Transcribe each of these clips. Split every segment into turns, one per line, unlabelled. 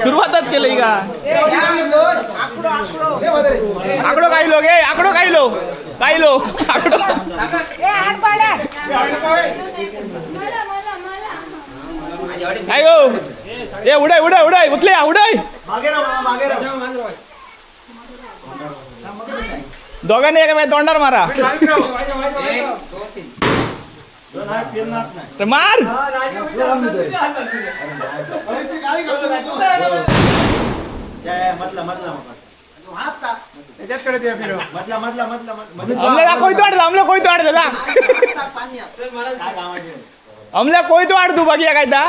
सुरुवातच केली का? आकडो काय लो गे, आकडो काय लो, काय लो आकडो. काय गो ए उडाय उडाय उडाय उतले उडाय. दोघांनी एका तोंडावर मारा. मार आमल्या कोयतो आड, आमल्या कोयतो आड दादा, आमल्या कोयतो आड तू बघिया काय ता.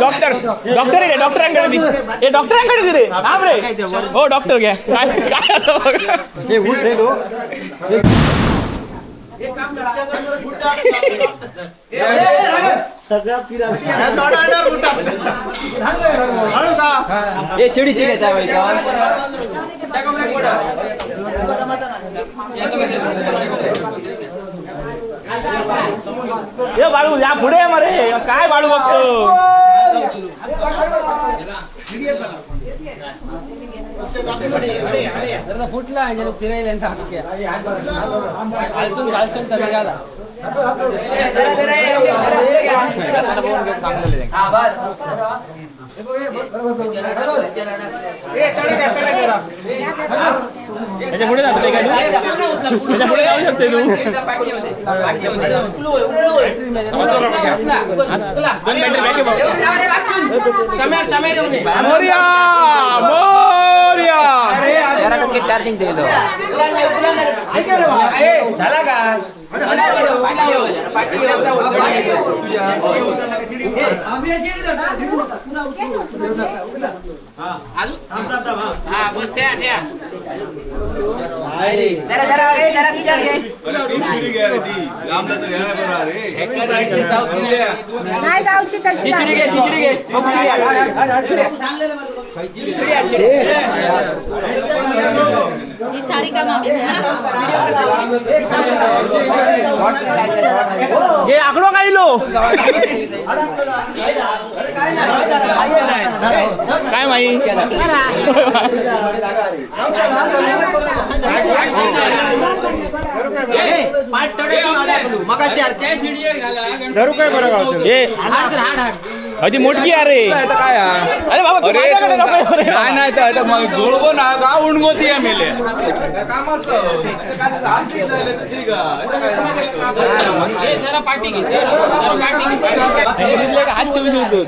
डॉक्टर डॉक्टर रे, डॉक्टरांकडे दी, हे डॉक्टरांकडे दी रे. थांब रे, हो डॉक्टर घ्या. काय हे बाळू या पुढे मरे, काय बाळू बघतो.
फुटला फिरायला घालसून घालसून तर निघाला.
त्याच्या पुढे जातो का तू? त्याच्या पुढे जाऊ शकते तू. मोरया मोरया
चार्जिंग दिलो
झाला का?
नाही जाऊची तशी.
ही सारी काम आम्ही
हे आकडो काय लो काय माई. अजी मोटकी अरे
काय
अरे बाबा तू माझ्याकडे नको रे.
नाही नाही गोळगो ना गाव उणगोती आहे मेले.
हात शिवू शिवतो.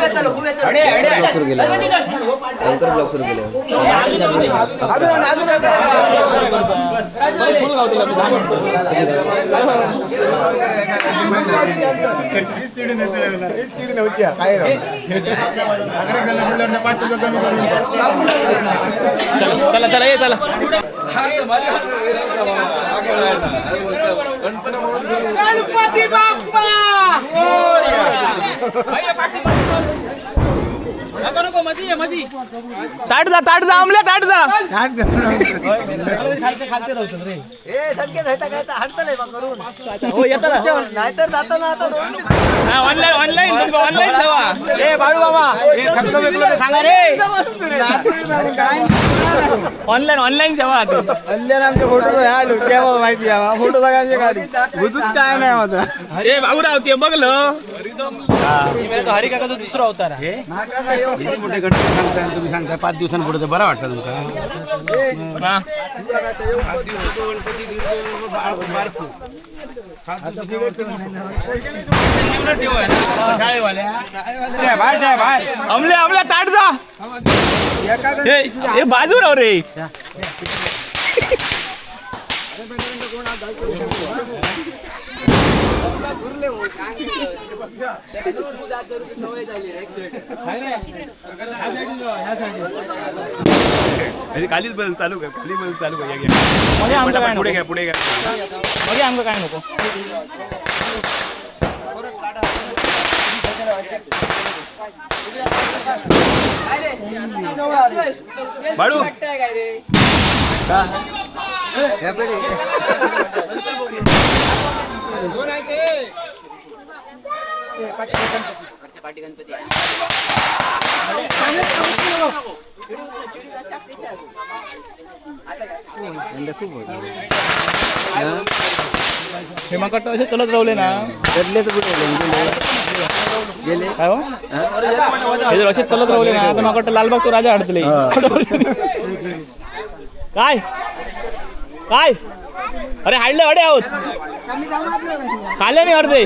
ब्लॉग सुरू केलं, लवकर ब्लॉग सुरू केलं.
चला चला ये चला. गणपती बाप्पा ताट जा, ताट जा आमल्या, ताट जा. हो येता ना.
नाहीतर जाताना आता
ऑनलाईन ऑनलाईन ऑनलाईन ठेवा.
ए बाळू बाबा
सांगा रे, ऑनलाईन ऑनलाईन ठेवा.
ऑनलाईन आमचे फोटो केव्हा माहिती आहे फोटो सगळ्यांचे काढू काय नाही माझा.
अरे बाबूराव ते बघलं.
हरी काका दुसरा अवतार आहे.
मोठे गणपती सांगताय तुम्ही, सांगताय 5 दिवसांपुढे तर बरं वाटतं तुमका.
अमले अमले ताट जा. हे बाजू राव रे.
म्हणजे खालीच बदल चालू कर, खाली बदल चालू कर. या, घ्या.
मध्ये आमचं काय
पटापट पुढे
नको.
घ्या, पुढे घ्या.
मध्ये आमचं काय नको.
बाळू
हे माका वाटतं असे चलत रावले ना.
गेले.
काय हो, हे जर असेच चलत रावले ना तर माका वाटतं लालबाग तो राजा हाडतले. काय काय, अरे हाडले अडे आहोत, खाल्ले नाही अर्धे.